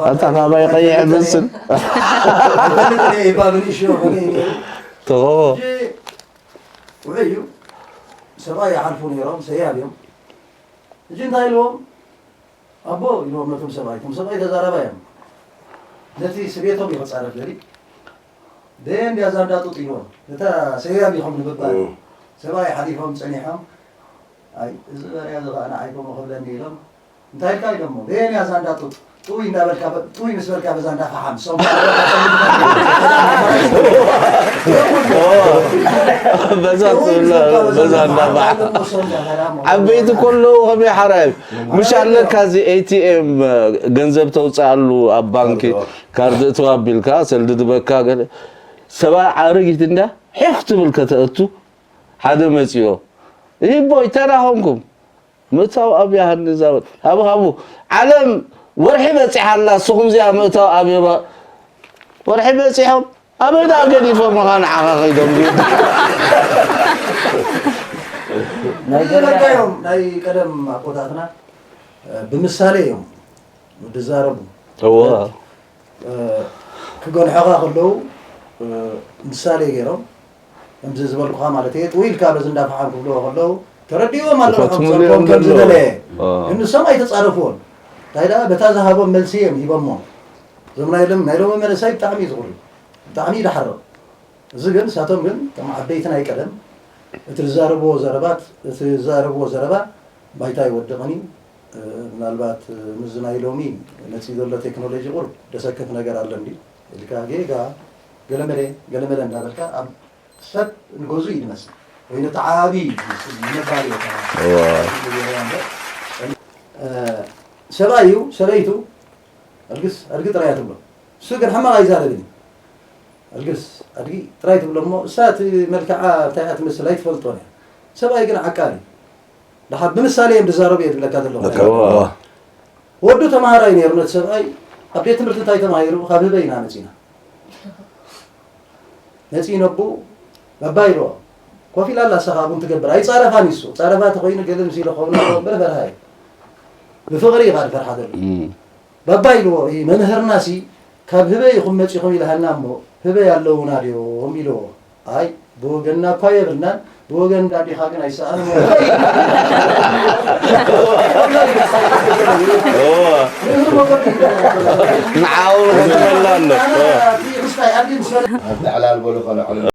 ኣታ ካባይ ቀይሕ መስል። ይፈልጥ እየ ይባ ብንእሽዮ ኾነ እዩ ነይሩ። ተኸቦ። ሕጂ ውዑይ እዩ። ሰብኣይ ይሓልፉ ነይሮም፣ ሰያብ እዮም። ሕጂ እንታይ ኢልዎም? ኣቦ ኢልዎም ነቶም ሰብኣይ፣ እቶም ሰብኣይ ተዛራባይ እዮም። ነቲ ስቤቶም እዩ ክጻረፍ ደሊ። ደየ እንድያ እዛ እንዳ ጡጥ ኢልዎም። ነታ ሰያብ ኢኹም ንምባል። ሰብኣይ ሓሊፎም ጸኒሖም። ኣይ፣ እዚ በርያ እዚ ኸኣ ንዓይ ከምኡ ክብለኒ ኢሎም። እንታይ ኢልካ ኢሎሞ? ደየን እያ እዛ እንዳ ጡጥ? ጥውይ እንዳበልካ በ-፣ ጥውይ ምስ በልካ በዛ እንዳ ፈሓም። ሶም በዛ ትብላ፣ በዛ እንዳ ፈሓም። ዓበይቲ ከለዉ ከመይ ሓራይ? ምሽ ኣለካ እዚ ኤ ቲ ኤም ገንዘብ ተውፅኣሉ ኣብ ባንኪ ካርድ እትው ኣቢልካ ሰልዲ ድበካ ገለ። ሰብኣይ ኣረጊት እንዳ ሒኽ ትብል ከተእቱ ሓደ መፂኦ። ይቦይ ተራኸምኩም። ምእታው ኣብ ያሃኒ ዛወት። ሃቡ ሃቡ። ዓለም ወርሒ በፂሓ ኣላ፣ ንስኹም እዚኣ ምእታው ኣብ የባ-፣ ወርሒ በፂሖም። ኣበይ ደኣ ገዲፎም ኸዓ ንዓኻ ኸይዶም ዝብል? ናይ ቀደም፣ ናይ ቀደም ኣቦታትና፣ እ፣ ብምሳሌ እዮም ዝዛረቡ። እወ። እ፣ ክገንሖኻ ከለዉ፣ እ፣ ምሳሌ ገይሮም፣ ከምዚ ዝበልኩኻ ማለት እየ፣ ጥው ኢልካ በዚ እንዳፈሓም ክብልዎ ከለዉ፣ ተረዲእዎም ኣለዉ፣ ከም ክፈትሙሉ ጸርፎም እዮም ከም ዘለዉ። ዝደለየ። እ። ግን ንሶም ኣይተጻረፍዎን። እንታይ ደኣ፣ በታ ዝሃቦም መልሲ እዮም ሂቦሞ። እዞም ናይ ሎም-፣ ናይ ሎሚ መንእሰይ ብጣዕሚ እዩ ዝቑሪ። ብጣዕሚ እዩ ዝሓርቕ። እዚ ግን፣ ንሳቶም ግን፣ እቶም ዓበይቲ ናይ ቀደም፣ እቲ ዝዛረብዎ ዘረባት፣ እቲ ዝዛረብዎ ዘረባ ባይታ ኣይወድቕን እዩ። እ፣ ምናልባት፣ እ፣ ምስዚ ናይ ሎሚ መጺኡ ዘሎ ቴክኖሎጂ ቁሩብ ደሰክፍ ነገር ኣሎ እንድዩ። ኢልካ ጌጋ፣ ገለመለ፣ ገለመለ እንዳበልካ፣ ኣብ ሰብ ንገዙ እዩ ዝመስል። ወይ ነቲ ዓቢ እዩ ዝመስል፣ ንነባሪ እዩ ተባሂሉ። እዋ። እ፣ ሰብኣይ እዩ፣ ሰበይቱ፣ ኣልግስ፣ ኣድጊ ጥራይ እያ ትብሎ። እሱ ግን ሕማቕ ኣይዛረብን እዩ። ኣልግስ፣ ኣድጊ ጥራይ ትብሎ እሞ፣ እሳ እቲ መልክዓ እንታይ እያ ትመስል ኣይትፈልጦን እያ። ሰብኣይ ግን ዓቃል እዩ። ደሓር ብምሳሌ እዮም ዝዛረቡ እየ ዝብለካ ዘለኹ። እዋ። ወዱ ተምሃራይ ነይሩ፣ ነቲ ሰብኣይ ኣብ ቤት ትምህርቲ እንታይ ተማሂሩ? ካብ ህበይ ኢና መጺና። መጺኡ ነቡ፣ ባባ ኢልዎ። ኮፍ ኢላ ኣላ፣ እሳ ኸዓ ቡን ትገብር። ኣይጻረፋን እዩ እሱ። ጻረፋ ተኾይኑ ገለ ምስ ኢለ ክኸውን ኣለዎ እምበር ፈርሃ እዩ። ብፍቕሪ እዩ ኸዓ ዝፈርሓ ዘሎ። እም። ባባ ኢልዎ፣ "ኢ መምህርናሲ ካብ ህበይ ኢኹም መጺኹም ኢልሃልና እሞ ህበይ ኣለዉና ድዮም?" ኢልዎ። "ኣይ ብወገንና እኳ የብልናን፣ ብወገን እንዳ ኣዴኻ ግን ኣይሰኣንን." ንዓኡ ንኸተመላ ኣሎ። ኣብ ተዕላል በሉ ከልዕሉ